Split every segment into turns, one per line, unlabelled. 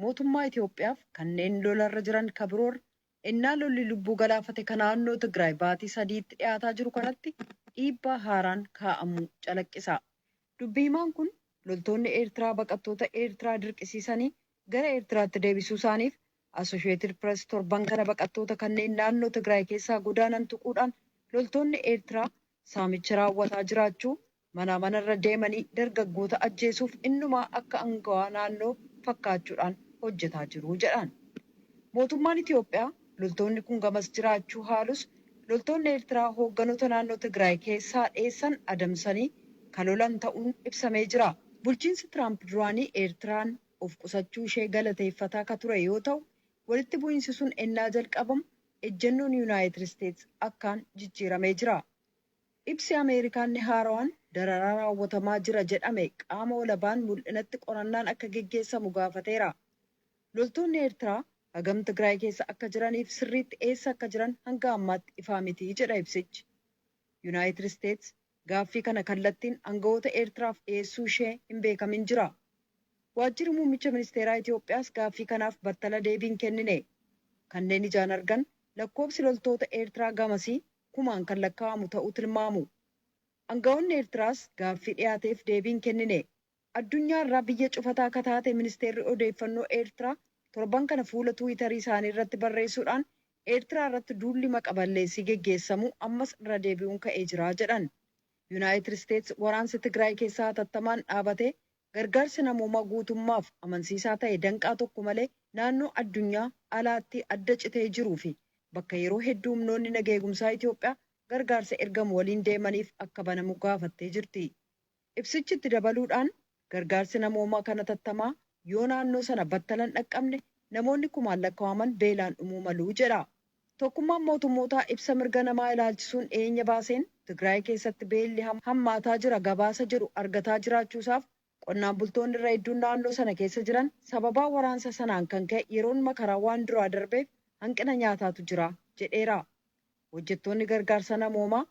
Mootummaa Itiyoophiyaaf kanneen lolarra jiran ka biroorra ennaa lolli lubbuu galaafate ka naannoo Tigraay baatii sadiitti dhiyaataa jiru kanatti dhiibbaa haaraan kaa'amuu calaqqisa. Dubbi himaan kun loltoonni Eertiraa baqattoota Eertiraa dirqisiisanii gara Eertiraatti deebisuu isaaniif Associated Press torban kana baqattoota kanneen naannoo Tigraay keessaa godaanan tuquudhaan loltoonni Eertiraa saamicha raawwataa jiraachuu, manaa manarra deemanii dargaggoota ajjeesuuf innumaa akka angawaa naannoo fakkaachuudhaan hojjetaa jiru jedhan. Mootummaan Itiyoophiyaa loltoonni kun gamas jiraachuu haalus, loltoonni Eertiraa hoogganoota naannoo Tigraay keessaa dheessan adamsanii kan lolan ta'uun ibsamee jira. Bulchiinsi Tiraamp duraanii Eertiraan of qusachuu ishee galateeffataa ka ture yoo ta'u, walitti bu'iinsi sun ennaa jalqabamu ejjennoon Yuunaayitid Isteets akkaan jijjiiramee jira. Ibsi Ameerikaan haarawaan dararaa raawwatamaa jira jedhame qaama walabaan mul'inatti qorannaan akka geggeessamu gaafateera. Loltoonni Eertiraa hagam Tigraay keessa akka jiraniif sirriitti eessa akka jiran hanga ammaatti ifaa miti jedha ibsichi. Yuunaayitid Isteets gaaffii kana kallattiin aangawoota Eertiraaf dhiyeessuu ishee hin beekamin jira. Waajjirri muummicha ministeeraa Itiyoophiyaas gaaffii kanaaf battala deebiin kennine. Kanneen ijaan argan lakkoofsi loltoota Eertiraa gamasii kumaan kan lakkaa'amu ta'uu tilmaamu. Aangawoonni Eertiraas gaaffii dhiyaateef deebiin kennine. Addunyaa irraa biyya cufataa akka taate ministeerri odeeffannoo Eertiraa torban kana fuula Tiwiitarii isaanii irratti barreessuudhaan Eertiraa irratti duulli maqa balleessii geggeessamuu ammas irra deebi'uun ka'ee jira jedhan. Yuunaayitid Isteets waraansi Tigraay keessaa hatattamaan dhaabatee gargaarsi namoomaa guutummaaf amansiisaa ta'e danqaa tokko malee naannoo addunyaa alaatti adda citee jiruu fi bakka yeroo hedduu humnoonni nageegumsaa Itiyoophiyaa gargaarsa ergamu waliin deemaniif akka banamu gaafattee jirti. Ibsichitti dabaluudhaan gargaarsi namoomaa kana hatattamaa yoo naannoo sana battalan dhaqqabne namoonni kumaan lakkaa'aman beelaan dhumuu maluu jedha. Tokkummaan mootummootaa ibsa mirga namaa ilaalchisuun dhiyeenya baaseen Tigraay keessatti beelli hammaataa jira gabaasa jedhu argataa jiraachuusaaf qonnaan bultoonni irra hedduun naannoo sana keessa jiran sababaa waraansa sanaan kan ka'e yeroon makaraa waan duraa darbeef hanqina nyaataatu jira jedheera. Hojjettoonni gargaarsa namoomaa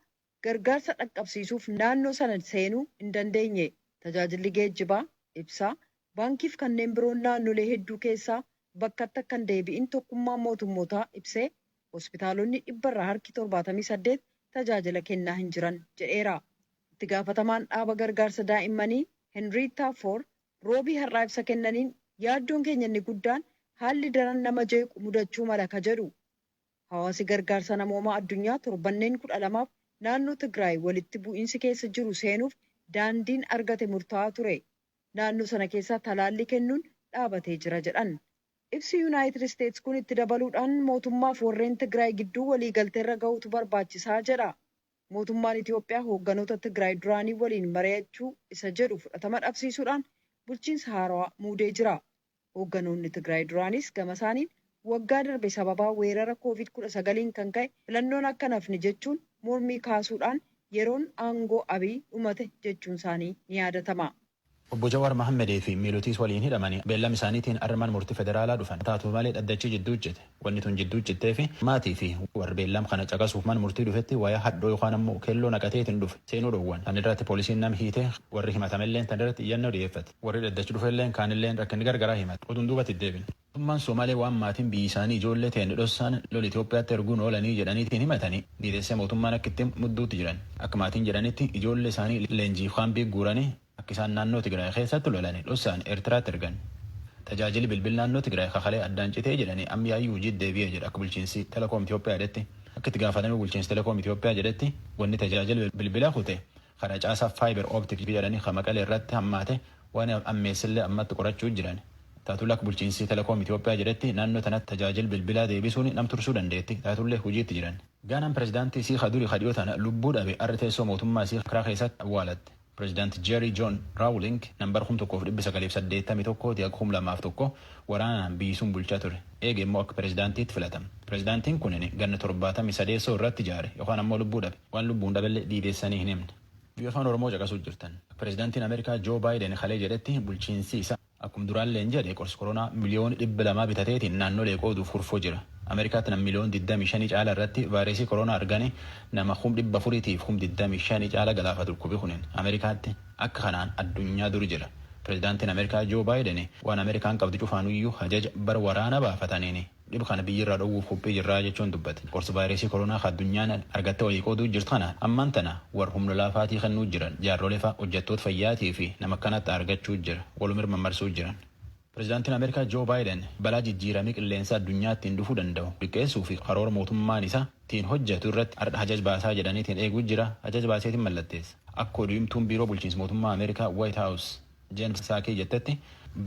gargaarsa dhaqqabsiisuuf naannoo sana seenuu hin dandeenye. Tajaajilli geejjibaa, ibsaa, baankiif kanneen biroon naannolee hedduu keessaa bakkatti akka hin deebi'in tokkummaan mootummootaa ibsee, hospitaalonni 8% tajaajila kennaa hin jiran jedheera. Itti gaafatamaan dhaaba gargaarsa daa'immanii Henrietta Foor Roobii har'aa ibsa kennaniin, yaaddoon keenya inni guddaan haalli daran nama jeequ mudachuu mala ka jedhu. Hawaasi gargaarsa namoomaa addunyaa torbanneen 12f naannoo Tigraay walitti bu'iinsi keessa jiru seenuuf daandiin argate murtaa'aa ture. Naannoo sana keessaa talaallii kennuun dhaabatee jira jedhan. Ibsi Yuunaayitid Isteets kun itti dabaluudhaan mootummaaf warreen Tigraay gidduu waliigalteerra ga'uutu barbaachisaa jedha. Mootummaan Itiyoophiyaa hoogganoota Tigraay duraanii waliin mari'achuu isa jedhu fudhatama dhabsiisuudhaan bulchiinsa haarawaa muudee jira. Hoogganoonni Tigraay duraanis gama isaaniin waggaa darbe sababaa weerara Koovid-19 kan ka'e filannoon akka nafni jechuun mormii kaasuudhaan yeroon aangoo Abiy dhumate jechuun isaanii ni yaadatama.
Obbo Jawaar Mahammadii fi miilotiis waliin hidhamanii beellam isaaniitiin armaan murtii federaalaa dhufan. Taatu malee dhaddachii jidduu hojjete. Wanni tun jidduu hojjettee fi maatii fi warri beellam kana caqasuuf mana murtii dhufetti wayaa hadhoo yookaan ammoo keelloo naqateetiin dhufe seenuu dhoowwan. Tan irratti poolisiin nam hiite, warri himatamelleen tan irratti iyyannoo dhiyeeffate. Warri dhaddachi dhufelleen kaanilleen rakkinni gargaraa himate. Oduun duubatti deebine. Mootummaan Somaalee waan maatiin biyyi isaanii ijoollee ta'an dhossaan lola Itoophiyaatti erguun oolanii jedhaniitiin himatanii diidessee mootummaan akka itti mudduutti jiran. Akka maatiin jedhanitti ijoollee isaanii leenjiif kaambii guuranii akka isaan naannoo Tigraay keessatti lolanii dhossaan Eertiraatti ergan. Tajaajilli bilbil naannoo Tigraay kakalee addaan citee jedhanii amma yaayyuu hojii deebi'ee jedha akka bulchiinsi Telekoom Itoophiyaa jedhetti. Akka itti gaafatamee bulchiinsi Telekoom Itoophiyaa jedhetti, wanni tajaajila bilbilaa kute karaa caasaa fiber optic jedhanii kan Maqalee irratti hammaate waan ammeessillee ammatti qorachuu jiran. Taatullee akka bulchiinsi Telekoom Itoophiyaa jedhetti naannoo tanatti tajaajila bilbilaa deebisuun nam tursuu dandeetti. Taatullee hojiitti jiran. Gaanaan pirezidaantii isii kaduri kadhiyoo tana lubbuu dhabe arra teessoo mootummaa isii karaa keessatti awwaalatte. Pirezidaanti Jerry John Rawling nambar 1981 ti akka 2001 waraanaan biyyi sun bulchaa ture. Eege immoo akka pirezidaantiitti filatame. Pirezidaantiin kun ganna 73 irratti ijaare yookaan ammoo lubbuu dhabe. Waan lubbuun dhabellee diideessanii hin himne. Biyya Afaan Oromoo caqasuu jirtan. Pirezidaantiin Ameerikaa Joo Baayiden kalee jedhetti bulchiinsi isaa akkuma duraallee jedhe qorsi koronaa miliyoona 200 bitateetiin naannolee qooduuf kurfoo jira. Ameerikaatti nam miliyoona 25 caala irratti vaayirasii koronaa arganii nama 425,000 caala galaafatu dhukkubi kunin Ameerikaatti akka kanaan addunyaa dur jira. Pireezidaantiin Ameerikaa Joo Baayiden waan Ameerikaan qabdu cufaanuyyuu hajaja bara waraana baafataniin dhib kana biyyirraa dhowwuuf qophii jirraa jechuun dubbate. Qorsi vaayirasii koronaa kan addunyaan argatte walii qooduu jirtu kana ammaan tana warra humna laafaatii kennuu jiran, jaarrolee fa'a, hojjettoota fayyaatii fi nama akkanatti argachuu jira, walumir mammarsuu jiran. Pireezidaantiin Ameerikaa Joo Baayiden balaa jijjiiramii qilleensa addunyaa ittiin dhufuu danda'u xiqqeessuu fi karoora mootummaan isaa ittiin hojjetu irratti har'a hajaj baasaa jedhaniitiin eeguu jira. Hajaj baaseetiin mallatteessa. Akka oduu himtuun biiroo bulchiinsa mootummaa Ameerikaa White House James Saakii jettetti,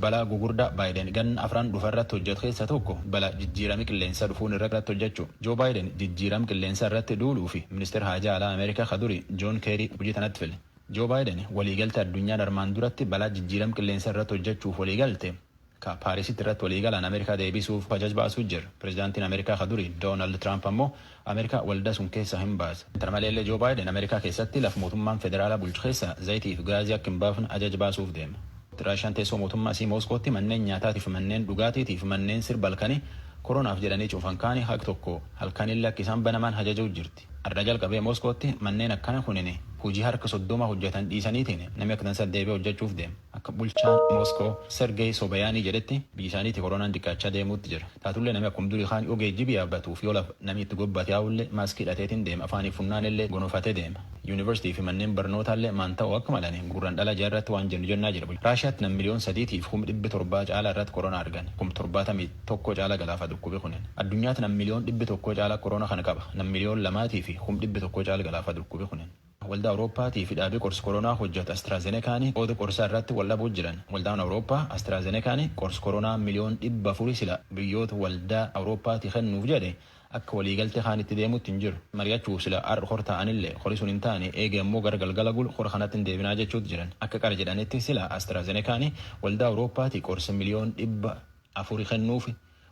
balaa gugurdaa Baayiden ganna 4 dhufa irratti hojjetu keessa tokko balaa jijjiiramii qilleensaa dhufuun irratti hojjechuu. Joo Baayiden jijjiirama qilleensaa irratti duuluu fi ministeera haajaa alaa Ameerikaa ka duri Joon Keerii hojii tanatti file. Joo Baayiden waliigalte addunyaan armaan duratti balaa jijjiirama qilleensaa irratti hojjechuuf waliigalte ka Paarisitti irratti waliigalaan Ameerikaa deebisuuf hajaj baasuu jira. Pireezidaantiin Ameerikaa ka duri Doonaald Tiraamp ammoo Ameerikaa waldaa sun keessa hin baase. Kana maleellee Joo Baayiden Ameerikaa keessatti lafa mootummaan federaalaa bulchu keessa zayitii fi gaazii akka hin baafne ajaja baasuuf deema. Raashaan teessoo mootummaa isii Mooskootti manneen nyaataatiif, manneen dhugaatiitiif, manneen sirba halkanii koronaaf jedhanii cufan kaanii haq tokko halkanillee akka isaan banaman hajajuu jirti. Arda jalqabee Mooskootti manneen akkana kunin hojii harka 30 hojjetan dhiisaniitiin namni akka tansa deebi'ee hojjechuuf deema. Akka bulchaan Mooskoo Sergey Sobayaanii jedhetti, biyyi isaaniitti koronaan xiqqaachaa deemuutti jira. Taatullee namni akkuma durii kaan yoo geejjibi yaabbatuuf yoo lafa namni itti gobbate yaa'ullee maaskii hidhateetiin deema, afaanii funnaanillee gonofatee deema. Yuunivarsiitii fi manneen barnootaallee maan ta'u akka malanii Gurraandhala 6 irratti waan jennu jennaa jira. Raashiyaatti nam 3,700,000 caalaa irratti koronaa argan. 71,000 caalaa galaafa dhukkubi kunin. Addunyaatti nam 100,000,000 caalaa koronaa kana qaba. Nam 2,100,000 caalaa galaafa dhukkubi kunin. Waldaa Awurooppaatii fi dhaabii qorsi koronaa hojjetu Astraazenekaanii qooda qorsaa irratti wal dhabuu jiran. Waldaan Awurooppaa Astraazenekaanii qorsi koronaa 400,000,000 sila biyyoota waldaa Awurooppaatii kennuuf jedhe akka waliigaltee kaan itti deemuutti hin jiru. Mari'achuuf sila har'a hor ta'anillee horii sun hin taane eege ammoo gara galgala gulu hora kanatti hin deebinaa jechuutti jiran. Akka qara jedhanitti sila Astraazenekaanii waldaa Awurooppaatii qorsi 400,000,000 kennuuf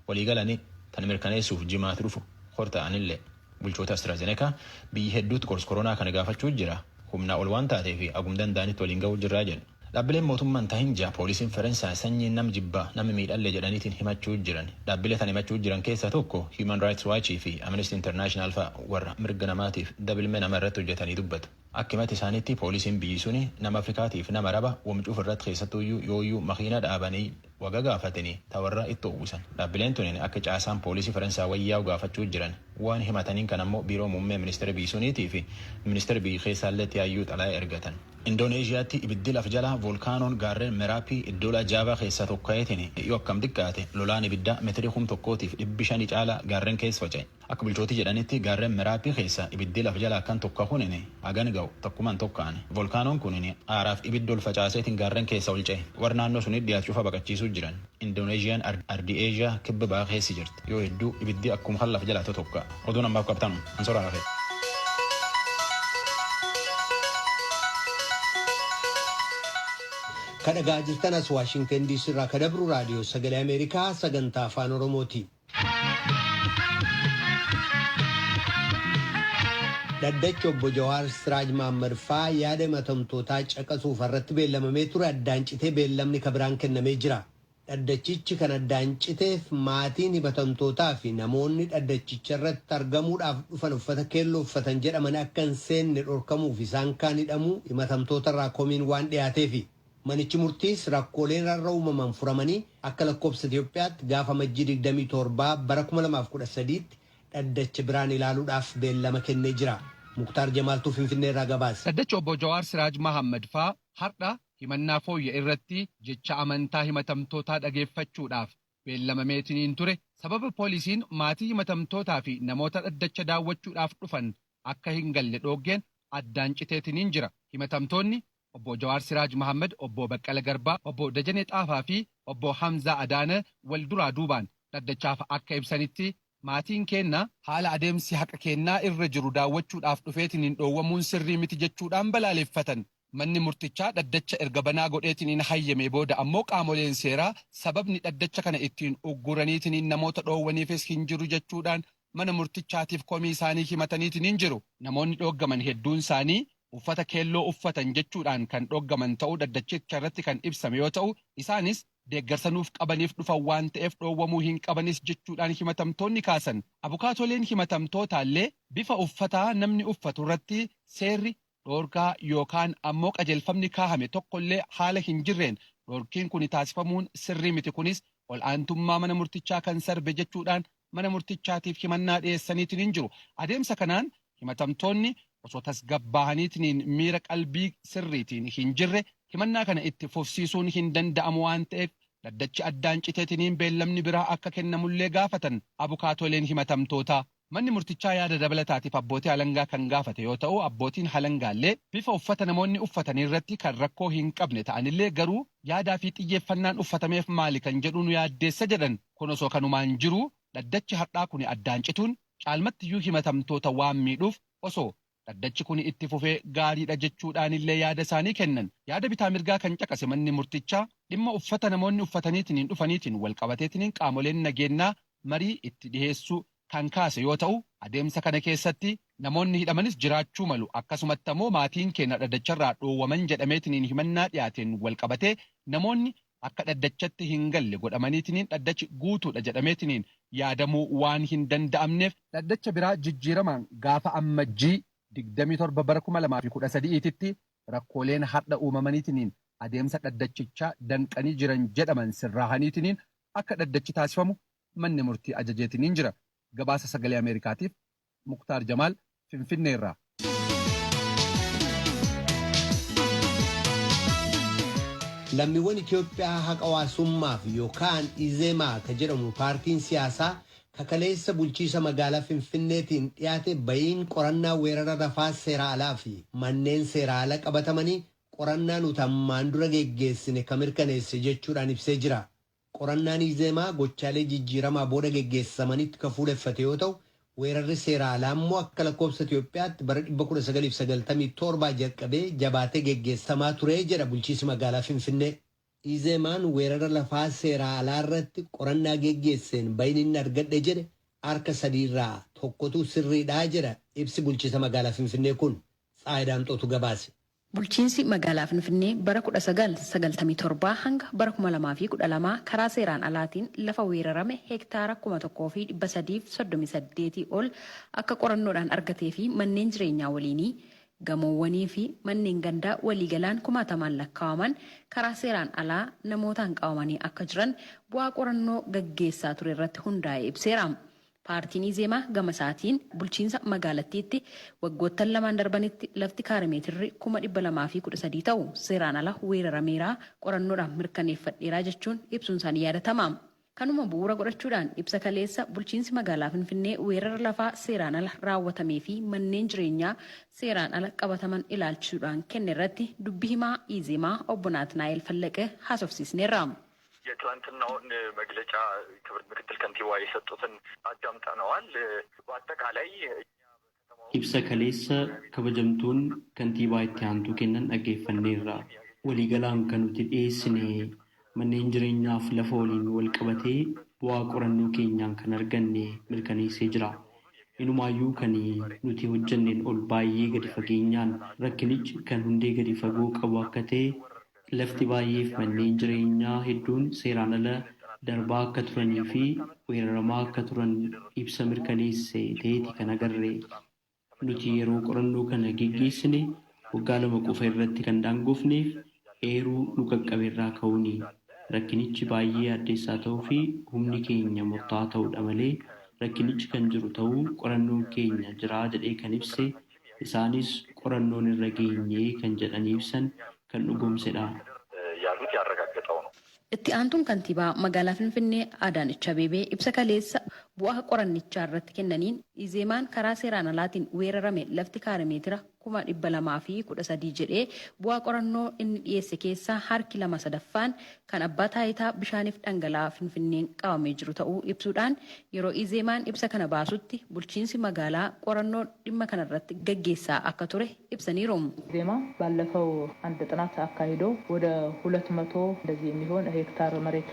waliigalanii tan mirkaneessuuf jimaati dhufu hor ta'anillee. Bulchoota AstraZeneca biyyi hedduutti qorsi koronaa kana gaafachuu jira. Humnaa ol waan taateef agum danda'anitti waliin ga'uu jirraa jedhu. Dhaabbileen mootummaan tahin ja'a poolisiin Faransaay sanyii nam jibbaa nama miidhallee jedhaniitiin himachuu jiran. Dhaabbilee tan himachuu jiran keessaa tokko Human Rights Watch fi Amnesty International fa'a, warra mirga namaatiif dabilmee nama irratti hojjetanii dubbatu. Akka himata isaaniitti poolisiin biyyi suni nama Afrikaatiif nama Araba wamcuuf irratti, keessattuyyuu yooyyuu makiina dhaabanii waga gaafatanii tawarra itti uwwisan. Dhaabbileen tunin akka caasaan poolisii Faransaay wayyaa'u gaafachuu jiran. Waan himataniin kan ammoo biiroo muummee ministeera biyyi suniitii fi ministeera biyyi keessaallee yaayyuu xalayaa ergatan. Indooneeshiyaatti ibiddi lafa jalaa voolkaanoon gaarreen Meraappii iddoola Jaavaa keessaa tokko ka'eetiin yoo akkam xiqqaate lolaan ibiddaa meetirii 1500 caalaa gaarreen keessa faca'e. Akka bulchootii jedhanitti gaarreen Meraappii keessa ibiddi lafa jalaa akkan tokko kunin hagan ga'u tokkumaan tokka'an. Voolkaanoon kunin aaraaf ibidda ol facaaseetiin gaarreen keessa ol ce'e. Warra naannoo sunii dhiyaatu cufa baqachiisuu jiran. Indooneeshiyaan ardii Eeshiyaa kibba bahaa keessa jirti. Yoo hedduu ibiddi akkuma kan lafa jalaa tokko. Oduun ammaaf qabtanu ansoraa hafe.
Kan dhagaa jirtan as Waashingtan DC irraa kan dabru raadiyoo Sagalee Ameerikaa sagantaa Afaan Oromooti. Dhaddachi obbo Jawaar Siraaj Mahaammad faa yaada himatamtootaa caqasuuf irratti beellamamee ture addaan citee beellamni kan biraan kennamee jira. Dhaddachichi kan addaan citeef maatiin himatamtootaa fi namoonni dhaddachicha irratti argamuudhaaf dhufan uffata keelloo uffatan jedhaman akka hin seenne dhorkamuuf isaan kaan hidhamuu himatamtoota irraa komiin waan dhiyaateefi. Manichi murtiis rakkooleen rarra uumaman furamanii akka lakkoofsa Itoophiyaatti gaafa Majjii 27 bara 2013tti dhaddacha biraan ilaaluudhaaf beellama kennee jira. Muktaar Jamaaltuu Finfinnee irraa gabaase.
Dhaddacha obbo Jawaar Siraaj Mahammad faa har'a himannaa fooyya irratti jecha amantaa himatamtootaa dhageeffachuudhaaf beellamameetiniin ture sababa poolisiin maatii himatamtootaa fi namoota dhaddacha daawwachuudhaaf dhufan akka hin galle dhooggeen addaan citeetiniin jira. Himatamtoonni obbo Jawaar Siraaj Mahammad, obbo Baqqala Garbaa, obbo Dajanee Xaafaa fi obbo Hamzaa Adaana wal duraa duubaan dhaddachaaf akka ibsanitti, maatiin keenna haala adeemsi haqa kennaa irra jiru daawwachuudhaaf dhufeetiniin dhoowwamuun sirrii miti jechuudhaan balaaleffatan. Manni murtichaa dhaddacha erga banaa godheetiniin hayyame booda ammoo qaamoleen seeraa sababni dhaddacha kana ittiin ugguraniitiniin namoota dhoowwaniifis hin jiru jechuudhaan mana murtichaatiif komii isaanii himataniitiniin jiru. Namoonni dhooggaman hedduun isaanii uffata keelloo uffatan jechuudhaan kan dhooggaman ta'uu dhaddachicha irratti kan ibsame yoo ta'u, isaanis deeggarsa nuuf qabaniif dhufan waan ta'eef dhoowwamuu hin qabanis jechuudhaan himatamtoonni kaasan. Abukaatoleen himatamtootaallee bifa uffataa namni uffatu irratti seerri dhoorgaa yookaan ammoo qajeelfamni kaahame tokkollee haala hin jirreen Dhorkiin kun taasifamuun sirrii miti, kunis ol'aantummaa mana murtichaa kan sarbe jechuudhaan mana murtichaatiif himannaa dhiyeessaniitiin hin jiru. Adeemsa kanaan himatamtoonni osoo tasgabbaa'aniitiin miira qalbii sirriitiin hin jirre himannaa kana itti fufsiisuun hin danda'amu waan ta'eef dhaddachi addaan citeetiniin beellamni biraa akka kennamullee gaafatan abukaatoleen himatamtootaa. Manni murtichaa yaada dabalataatiif abbootii alangaa kan gaafate yoo ta'u, abbootiin alangaallee bifa uffata namoonni uffatanii irratti kan rakkoo hin qabne ta'anillee garuu yaadaa fi xiyyeeffannaan uffatameef maali kan jedhu nu yaaddeessa jedhan. Kun osoo kanumaan jiru dhaddachi har'aa kun addaan cituun caalmattiyyuu himatamtoota waan miidhuuf osoo dhaddachi kun itti fufee gaariidha jechuudhaanillee yaada isaanii kennan. Yaada bitaa mirgaa kan caqase manni murtichaa dhimma uffata namoonni uffataniitiin dhufaniitiin walqabateetiin qaamoleen nageenyaa marii itti dhiheessuu kan kaase yoo ta'u, adeemsa kana keessatti namoonni hidhamanis jiraachuu malu, akkasumatti ammoo maatiin keenya dhaddacharraa dhoowwaman jedhameetiin himannaa dhiyaateen walqabatee namoonni akka dhaddachatti hin galle godhamaniitiin dhaddachi guutuudha jedhameetiin yaadamuu waan hin danda'amneef dhaddacha biraa jijjiiramaan gaafa Ammajjii 27 bara 2013tti rakkooleen har'a uumamaniitiin adeemsa dhaddachichaa danqanii jiran jedhaman sirraahaniitiin akka dhaddachi taasifamu manni murtii ajajeetiin jira. Gabaasa Sagalee Ameerikaatiif Muktaar Jamaal, Finfinneerraa.
Lammiiwwan Itoophiyaa haqa hawaasummaaf yookaan Izeemaa ka jedhamu paartiin siyaasaa kakaleessa bulchiisa magaalaa Finfinneetiin dhiyaate bayiin qorannaa weerara lafaa seera alaa fi manneen seera ala qabatamanii qorannaa nuti ammaan dura geggeessine ka mirkaneesse jechuudhaan ibsee jira. Qorannaan Izeemaa gochaalee jijjiiramaa booda geggeessamanitti ka fuuleffate yoo ta'u, weerarri seera alaa immoo akka lakkoofsa Itoophiyaatti bara 1997 jalqabee jabaatee geggeessamaa ture jedha bulchiisi magaalaa Finfinnee. Izeemaan weerara lafaa seera alaa irratti qorannaa geggeesseen bayin inni argadhe jedhe harka sadiirraa tokkotu sirriidhaa jedha ibsi bulchiisa magaalaa Finfinnee kun. Tsaayidaamxootu gabaase.
Bulchiinsi magaalaa Finfinnee bara 1997 hanga bara 2012 karaa seeraan alaatiin lafa weerarame heektaara 1338 ol akka qorannoodhaan argatee fi manneen jireenyaa waliinii, gamoowwanii fi manneen gandaa waliigalaan kumaatamaan lakkaa'aman karaa seeraan alaa namootaan qabamanii akka jiran bu'aa qorannoo gaggeessaa ture irratti hundaa'ee ibseera. Paartiin Izeemaa gama isaatiin bulchiinsa magaalattiitti waggoottan lamaan darbanitti lafti kaarimeetirri 213,000 ta'u seeraan ala weerarameeraa qorannoodhaan mirkaneeffadheeraa jechuun ibsuun isaanii yaadatama. Kanuma bu'uura godhachuudhaan ibsa kaleessa bulchiinsi magaalaa Finfinnee weerara lafaa seeraan ala raawwatamee fi manneen jireenyaa seeraan ala qabataman ilaalchisuudhaan kenne irratti dubbi himaa Izeemaa obbo Naatnaa'el Fallaqe haasofsiisneerra.
የትላንትናውን መግለጫ ክብርት ምክትል ከንቲባ የሰጡትን አዳምጠነዋል። በአጠቃላይ
Ibsa kaleessa kabajamtuun kantiibaa itti aantuu kennan dhaggeeffanneerra. Waliigalaan kan nuti dhiyeessine manneen jireenyaaf lafa waliin wal qabatee bu'aa qorannoo keenyaan kan arganne mirkaneessee jira. Inumaayyuu kan nuti hojjenneen ol baay'ee gadi fageenyaan rakkinichi kan hundee gadi fagoo qabu akka ta'e, lafti baay'eef manneen jireenyaa hedduun seeraan ala darbaa akka turanii fi weeraramaa akka turan ibsa mirkaneesse ta'eeti kan agarre. Nuti yeroo qorannoo kana geggeessine waggaa 2 qofa irratti kan daangofneef eeruu nu qaqqabe irraa ka'uuni. Rakkinichi baay'ee addeessaa ta'uu fi humni keenya murtaa'aa ta'uudha malee rakkinichi kan jiru ta'uu qorannoon keenya jiraa jedhee kan ibse, isaanis qorannoon irra geenyee kan jedhanii ibsan kan dhugoomsedha.
ያሉት ያረጋገጠው ነው።
Itti aantuun kantiibaa magaalaa Finfinnee Adaanech Abeebee ibsa kaleessa bu'aa qorannichaa irratti kennaniin Izeemaan karaa seeraan alaatiin weerarame lafti kaarimeetira 213,000 jedhee bu'aa qorannoo inni dhiyeesse keessaa harki 2/3 kan abbaa taayitaa bishaaniif dhangala'aa Finfinneen qabamee jiru ta'uu ibsuudhaan, yeroo Izeemaan ibsa kana baasutti bulchiinsi magaalaa qorannoo dhimma kanarratti gaggeessaa akka ture ibsaniiru.
ኢዜማ ባለፈው አንድ ጥናት አካሂዶ ወደ 200 እንደዚህ የሚሆን ሄክታር መሬት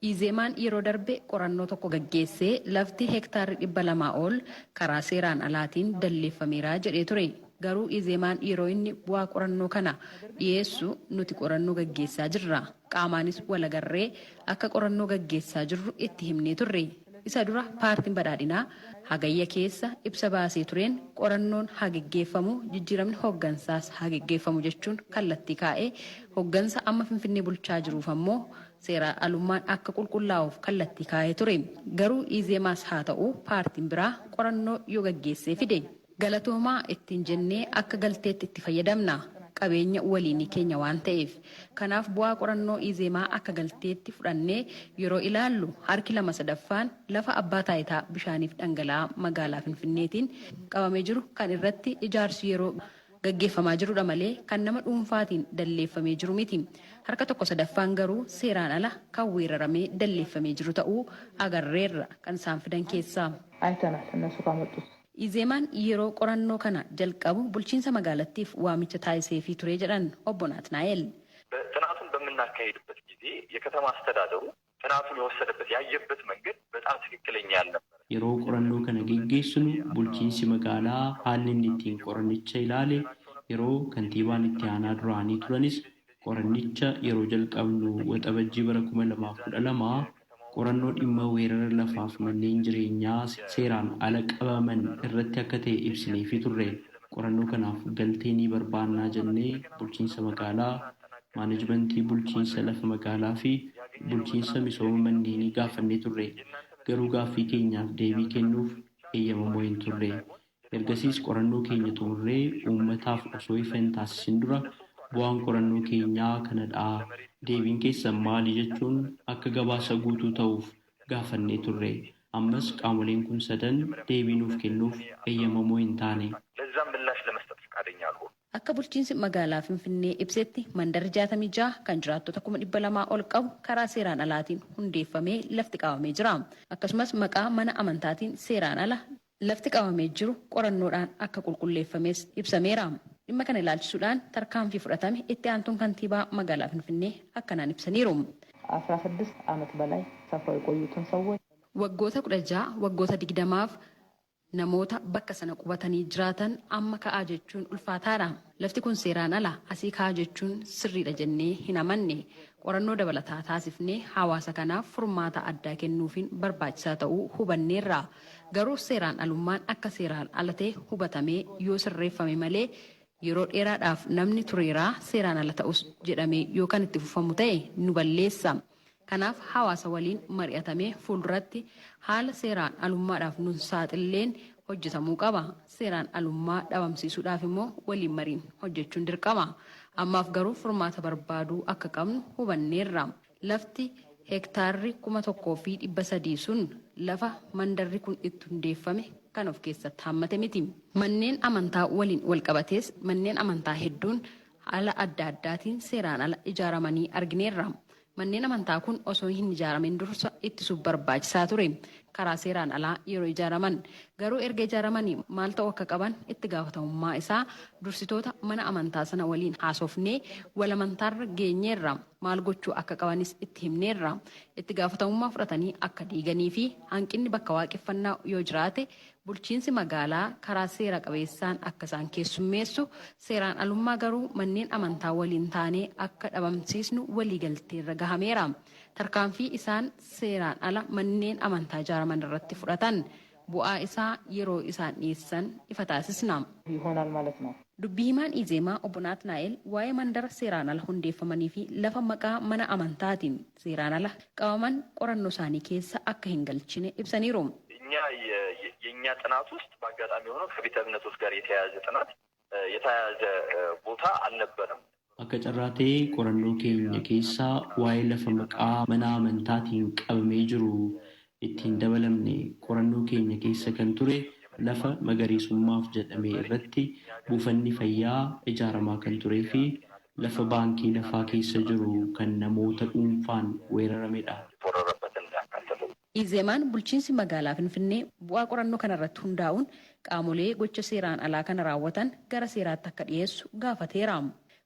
Izeemaan yeroo darbe qorannoo tokko gaggeessee lafti heektaarri 200 ol karaa seeraan alaatiin dalleeffameera jedhee ture. Garuu Izeemaan yeroo inni bu'aa qorannoo kana dhiyeessu nuti qorannoo gaggeessaa jirra. Qaamaanis walagarree akka qorannoo gaggeessaa jirru itti himnee turre. Isa dura paartiin badhaadhinaa hagayya keessa ibsa baasee tureen qorannoon haa geggeeffamu, jijjiiramni hooggansaas haa geggeeffamu jechuun kallattii kaa'ee, hooggansa amma Finfinnee bulchaa jiruuf ammoo seera alummaan akka qulqullaa'uuf kallattii kaa'ee ture. Garuu Izeemaas haa ta'u paartiin biraa qorannoo yoo gaggeessee fide galatoomaa ittiin jennee akka galteetti itti fayyadamna. Qabeenya waliinii keenya waan ta'eef. Kanaaf bu'aa qorannoo Izeemaa akka galteetti fudhannee yeroo ilaallu harki 2/3 lafa abbaa taayitaa bishaaniif dhangala'aa magaalaa Finfinneetiin qabamee jiru kan irratti ijaarsi yeroo gaggeeffamaa jirudha malee kan nama dhuunfaatiin dalleeffamee jiru miti. Harka 1/3 garuu seeraan ala kan weeraramee dalleeffamee jiru ta'uu agarreerra kan isaan fidan keessaa.
አይተናል እነሱ ካመጡት።
Izeemaan yeroo qorannoo kana jalqabu bulchiinsa magaalattiif waamicha taasiseefii ture jedhan obbo Naatnaa'el.
ጥናቱን በምናካሄድበት ጊዜ የከተማ አስተዳደሩ ጥናቱን የወሰደበት ያየበት መንገድ በጣም ትክክለኛ ያልነበረ።
Yeroo qorannoo kana geggeessinu bulchiinsi magaalaa haalli inni ittiin qorannicha ilaale, yeroo kantiibaan itti aanaa duraanii turanis qorannicha yeroo jalqabnu waxabajjii bara 2012 qorannoo dhimma weerara lafaaf manneen jireenyaa seeraan ala qabaman irratti akka ta'e ibsineefii turre. Qorannoo kanaaf galtee ni barbaannaa jennee bulchiinsa magaalaa, maanajimentii bulchiinsa lafa magaalaa fi bulchiinsa misooma manneenii gaafannee turre. Garuu gaaffii keenyaaf deebii kennuuf eeyyamamoo hin turre. Ergasiis qorannoo keenya xumurree uummataaf osoo ifa hin taasisin dura bu'aan qorannoo keenyaa kanadha, deebiin keessan maali jechuun akka gabaasa guutuu ta'uuf gaafannee turre. Ammas qaamoleen kun sadan deebii nuuf kennuuf eeyyamamoo hin taane.
ለዛም ምላሽ ለመስጠት ፈቃደኛ አልሆኑም።
Akka bulchiinsi magaalaa Finfinnee ibsetti mandarri 66 kan jiraattota 200,000 ol qabu karaa seeraan alaatiin hundeeffamee lafti qabamee jira. Akkasumas maqaa mana amantaatiin seeraan ala lafti qabamee jiru qorannoodhaan akka qulqulleeffames ibsameera. Dhimma kana ilaalchisuudhaan tarkaanfii fudhatame itti aantuun kantiibaa magaalaa Finfinnee akkanaan ibsaniiru.
16 ዓመት በላይ ሰፍረው የቆዩትን ሰዎች
Waggoota 16, waggoota 20f namoota bakka sana qubatanii jiraatan amma ka'aa jechuun ulfaataadha. Lafti kun seeraan ala asii ka'aa jechuun sirriidha jennee hin amanne. Qorannoo dabalataa taasifnee hawaasa kanaaf furmaata addaa kennuufiin barbaachisaa ta'uu hubanneerra. Garuu seeraan alummaan akka seeraan ala ta'e hubatamee yoo sirreeffame malee yeroo dheeraadhaaf namni tureeraa seeraan ala ta'us jedhamee yoo kan itti fufamu ta'e nu balleessa. Kanaaf hawaasa waliin mari'atamee fuulduratti haala seeraan alummaadhaaf nun saaxilleen hojjetamuu qaba. Seeraan alummaa dhabamsiisuudhaaf immoo waliin mariin hojjechuun dirqama. Ammaaf garuu furmaata barbaaduu akka qabnu hubanneerra. Lafti hektaarri 1,300 sun lafa mandarri kun itti hundeeffame kan of keessatti hammate miti. Manneen amantaa waliin walqabatees manneen amantaa hedduun haala adda addaatiin seeraan ala ijaaramanii argineerra. Manneen amantaa kun osoo hin ijaaramin dursa ittisuuf barbaachisaa ture. Karaa seeraan alaa yeroo ijaaraman garuu erga ijaaramanii maal ta'uu akka qaban itti gaafatamummaa isaa dursitoota mana amantaa sana waliin haasofnee wal amantaarra geenyeerra. Maal gochuu akka qabanis itti himneerra. Itti gaafatamummaa fudhatanii akka diiganii fi hanqinni bakka waaqeffannaa yoo jiraate bulchiinsi magaalaa karaa seera qabeessaan akka isaan keessummeessu, seeraan alummaa garuu manneen amantaa waliin taanee akka dhabamsiisnu waliigalteerra gahameera. Tarkaanfii isaan seeraan ala manneen amantaa ijaaraman irratti fudhatan bu'aa isaa yeroo isaan dhiyeessan ifa taasisna.
ይሆናል ማለት ነው።
Dubbii himaan Izeemaa obbo Naatnaa'el waa'ee mandara seeraan ala hundeeffamanii fi lafa maqaa mana amantaatiin seeraan ala qabaman qorannoo isaanii keessa akka hin galchine ibsaniiru.
እኛ የእኛ ጥናት ውስጥ በአጋጣሚ ሆኖ ከቤተ እምነቶች ጋር የተያያዘ ጥናት የተያያዘ ቦታ አልነበረም።
Akka carraa ta'ee qorannoo keenya keessaa waa'ee lafa maqaa mana amantaatiin qabamee jiru ittiin dabalamne. Qorannoo keenya keessa kan ture lafa magariisummaaf jedhame irratti buufanni fayyaa ijaaramaa kan turee fi lafa baankii lafaa keessa jiru kan namoota dhuunfaan weeraramedha.
የተወረረበትን ያካተተው።
Izeemaan bulchiinsi magaalaa Finfinnee bu'aa qorannoo kanarratti hundaa'uun qaamolee gocha seeraan alaa kana raawwatan gara seeraatti akka dhiyeessu gaafateera.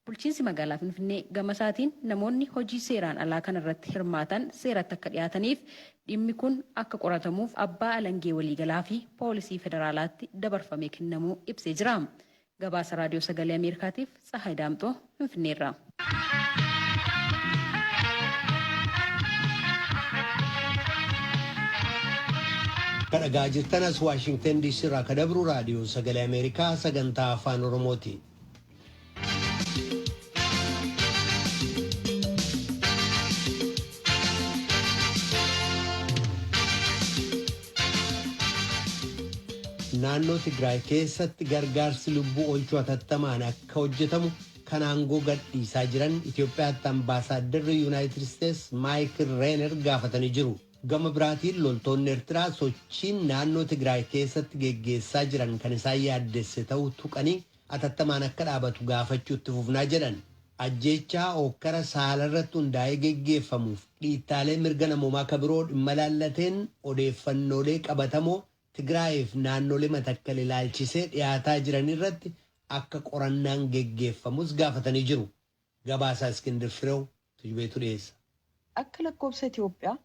Bulchiinsi magaalaa Finfinnee gama isaatiin namoonni hojii seeraan alaa kanarratti hirmaatan seeratti akka dhiyaataniif dhimmi kun akka qoratamuuf abbaa alangee waliigalaa fi poolisii federaalaatti dabarfamee kennamuu ibsee jira. Gabaasa Raadiyoo Sagalee Ameerikaatiif Tsahaay Daamxoo Finfinneerraa.
Dhaggeeffachaa jirtan as Waashingtan DC irraa kan dabru raadiyoo sagalee Ameerikaa sagantaa afaan Oromooti. Naannoo Tigraay keessatti gargaarsi lubbuu oolchuu hatattamaan akka hojjetamu kan aangoo gadhiisaa jiran Itoophiyaatti ambaasaadarri Yuunaayitid Isteets Maayikil Reener gaafatanii jiru. Gama biraatiin loltoonni Eertiraa sochiin naannoo Tigraay keessatti geggeessaa jiran kan isaan yaaddesse ta'uu tuqanii hatattamaan akka dhaabatu gaafachuutti fufnaa jedhan. Ajjeechaa hokkara saalarratti hundaa'ee geggeeffamuuf dhiittaalee mirga namoomaa ka biroo dhimma laallateen odeeffannoolee qabatamoo Tigraayiif naannolee matakkal ilaalchisee dhiyaataa jiran irratti akka qorannaan geggeeffamus gaafatanii jiru. Gabaasaa Iskindir Fireew Tujubeetu dhiyeessa.
Akka lakkoofsa Itoophiyaa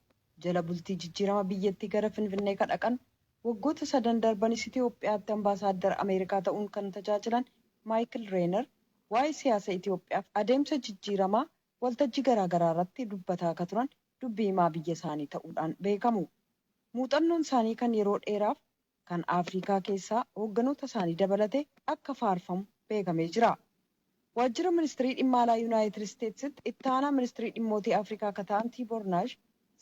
jala bultii jijjiirama biyyattii gara Finfinnee kan dhaqan waggoota sadan darbanis Itoophiyaatti ambaasaaddara Ameerikaa ta'uun kan tajaajilan Maayikil Reener waa'ee siyaasa Itoophiyaaf adeemsa jijjiiramaa waltajjii garaagaraa irratti dubbataa akka turan dubbii himaa biyya isaanii ta'uudhaan beekamu. Muuxannoon isaanii kan yeroo dheeraaf kan Afrikaa keessaa hoogganoota isaanii dabalatee akka faarfamu beekamee jira. Waajjira ministirii dhimma alaa Yuunaayitid Isteetsitti itti aanaa ministirii dhimmootii Afrikaa akka ta'an Tiiboor Naash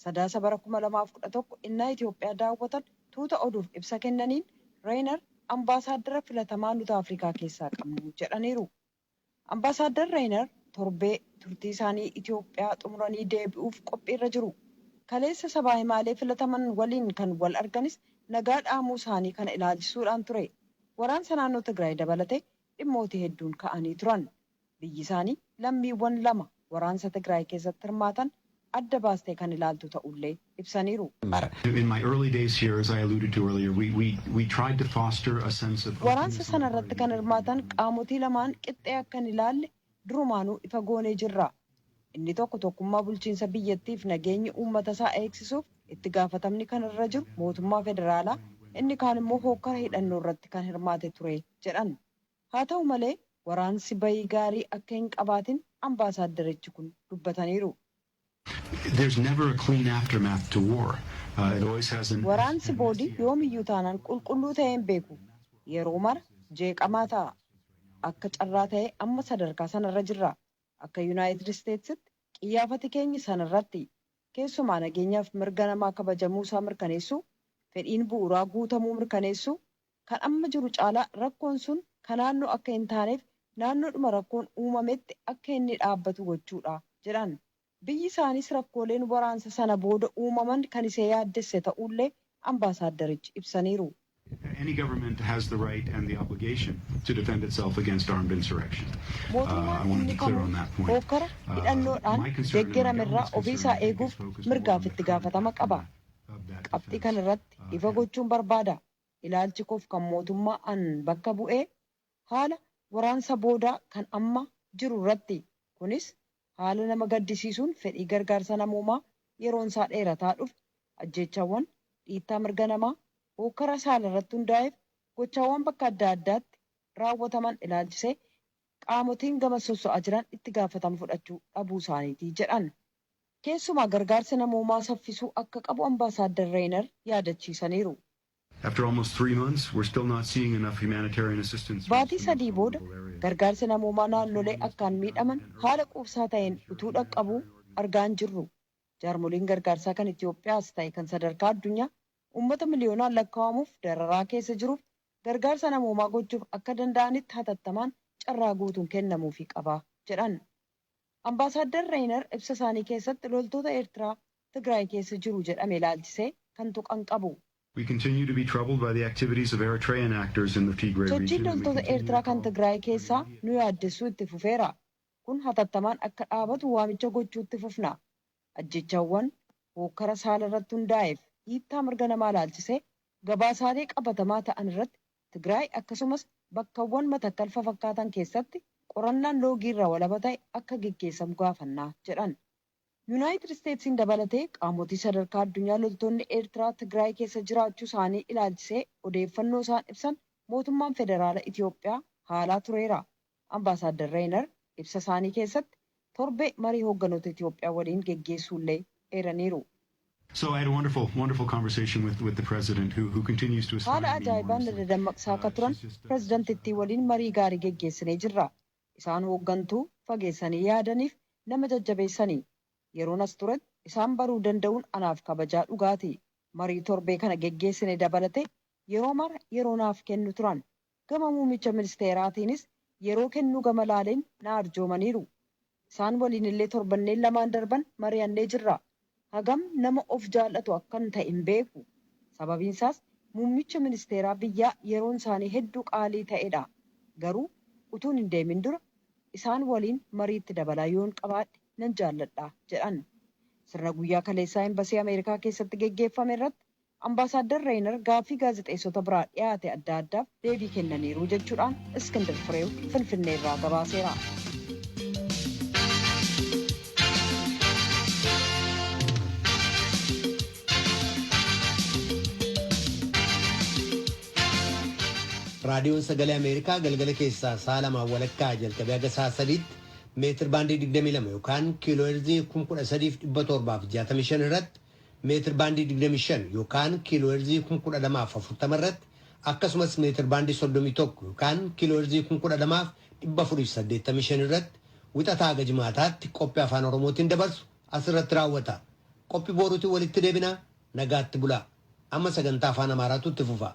sadaasa bara 2011 innaa Itoophiyaa daawwatan tuuta oduuf ibsa kennaniin Reenar ambaasaaddara filatamaa nuti Afrikaa keessaa qabnu jedhaniiru. Ambaasaaddar Reenar torbee turtii isaanii Itoophiyaa xumuranii deebi'uuf qophiirra jiru. Kaleessa sabaa himaalee filataman waliin kan wal arganis nagaa dhaamuu isaanii kana ilaalchisuudhaan ture. Waraansa naannoo Tigraay dabalatee dhimmoota hedduun ka'anii turan. Biyyi isaanii lammiiwwan lama waraansa Tigraay keessatti hirmaatan adda baastee kan ilaaltu ta'ullee ibsaniiru. Waraansa sana irratti kan hirmaatan qaamotii lamaan qixxee akka hin ilaalle durumaanuu ifa goonee jirra. Inni tokko tokkummaa bulchiinsa biyyattiif nageenyi uummata isaa eegsisuuf itti gaafatamni kan irra jiru mootummaa federaalaa, inni kaan immoo hokkara hidhannoo irratti kan hirmaate ture jedhan. Haa ta'u malee waraansi bayii gaarii akka hin qabaatin ambaasaaddarichi kun dubbataniiru. Waraansi boodii yoomiyyuu taanaan qulqulluu ta'ee hin beeku. Yeroo mara jeeqamaa ta'a. Akka carraa ta'ee amma sadarkaa sanarra jirra. Akka Yuunaayitid Isteetsitti qiyyaafati keenya sanarratti keessumaa nageenyaaf mirga namaa kabajamuu isaa mirkaneessuu, fedhiin bu'uuraa guutamuu mirkaneessuu, kan amma jiru caalaa rakkoon sun kan naannoo akka hin taaneef naannoodhuma rakkoon uumametti akka inni dhaabbatu gochuudha jedhan. Biyyi isaanis rakkooleen waraansa sana booda uumaman kan isee yaaddesse ta'ullee ambaasaaddarichi ibsaniiru. Mootummaan inni kamuu hokkara hidhannoodhaan deeggaramerraa ofiisaa eeguuf mirgaaf itti gaafatama qaba. Qabxii kanarratti ifa gochuun barbaada. Ilaalchi koof kan mootummaa an bakka bu'ee haala waraansa boodaa kan amma jiru irratti. Kunis haala nama gaddisiisuun fedhii gargaarsa namoomaa yeroon isaa dheerataa dhufe ajjeechaawwan dhiittaa mirga namaa hokkara saala irratti hundaa'eef gochaawwan bakka adda addaatti raawwataman ilaalchisee qaamotiin gama sosso'aa jiran itti gaafatama fudhachuu dhabuu isaaniitii jedhan. Keessumaa gargaarsa namoomaa saffisuu akka qabu ambaasaaddar Reenar yaadachiisaniiru. Baatii sadii booda gargaarsi namoomaa naannolee akkaan miidhaman haala quubsaa ta'een utuu dhaqqabuu argaa hin jirru. Jaarmoliin gargaarsaa kan Itoophiyaas ta'e kan sadarkaa addunyaa uummata miliyoonaan lakkaa'amuuf dararaa keessa jiruuf gargaarsa namoomaa gochuuf akka danda'anitti hatattamaan carraa guutuun kennamuufii qaba jedhan. Ambaasaaddar Reenar ibsa isaanii keessatti loltoota Eertiraa Tigraay keessa jiru jedhame ilaalchisee kan tuqan qabu. Sochiin loltoota Eertiraa kan Tigraay keessaa nu yaaddessuu itti fufeera. Kun hatattamaan akka dhaabatu waamicha gochuu itti fufna. Ajjechaawwan hokkara saala irratti hundaa'eef dhiittaa mirga namaa ilaalchisee gabaasaalee qabatamaa ta'an irratti Tigraay akkasumas bakkawwan matakkal fakkaatan keessatti qorannaan loogii irraa walaba ta'e akka geggeessamu gaafannaa jedhan. Yuunaayitid Isteetsiin dabalatee qaamotii sadarkaa addunyaa loltoonni Eertiraa Tigraay keessa jiraachuu isaanii ilaalchisee odeeffannoo isaan ibsan mootummaan federaala Itoophiyaa haalaa tureera. Ambaasaaddar Reenar ibsa isaanii keessatti torbee marii hoogganoota Itoophiyaa waliin geggeessuullee eeraniiru.
So I had a wonderful, wonderful conversation with the president who continues to
Haala
aspire me
ajaa'ibaan na dadammaqsaa akka turan pireezidantittii waliin marii gaarii geggeessinee jirra. Isaan hooggantuu fageessanii yaadaniif nama jajjabeessanii. Yeroon as turetti isaan baruu danda'uun anaaf kabajaa dhugaati. Marii torbee kana geggeessine dabalate yeroo mara yeroo naaf kennu turan. Gama muummicha ministeeraatiinis yeroo kennuu gama laaleen na arjoomaniiru. Isaan waliin illee torbanneen lamaan darban mari'annee jirra. Hagam nama of jaallatu akkan ta'e hin beeku. Sababiin isaas muummicha ministeeraa biyyaa yeroon isaanii hedduu qaalii ta'edha. Garuu utuun hin deemin dura isaan waliin mariitti dabalaa yoon qabaadhe nan jaalladha jedhan. Sirna guyyaa kaleessaa embasii Ameerikaa keessatti geggeeffame irratti ambaasaaddar Reenar gaaffii gaazexeessota biraa dhiyaate adda addaaf deebii kennaniiru jechuudhaan Iskindir Fireew Finfinnee irraa gabaaseera.
Raadiyoon Sagalee Ameerikaa galgala keessaa sa'a lamaan walakkaa jalqabee haga sa'a sadiitti meetir baandii 22 yookaan kiiloo heerzii 13,765 irratti, meetir baandii 25 yookaan kiiloo heerzii 12,040 irratti, akkasumas meetir baandii 31 yookaan kiiloo heerzii 12,485 irratti wixataa haga jimaataatti qophii afaan Oromootiin dabarsu asirratti raawwata. Qophii boruutiin walitti deebina, nagaatti bulaa. Amma sagantaa afaan Amaaraatu itti fufa.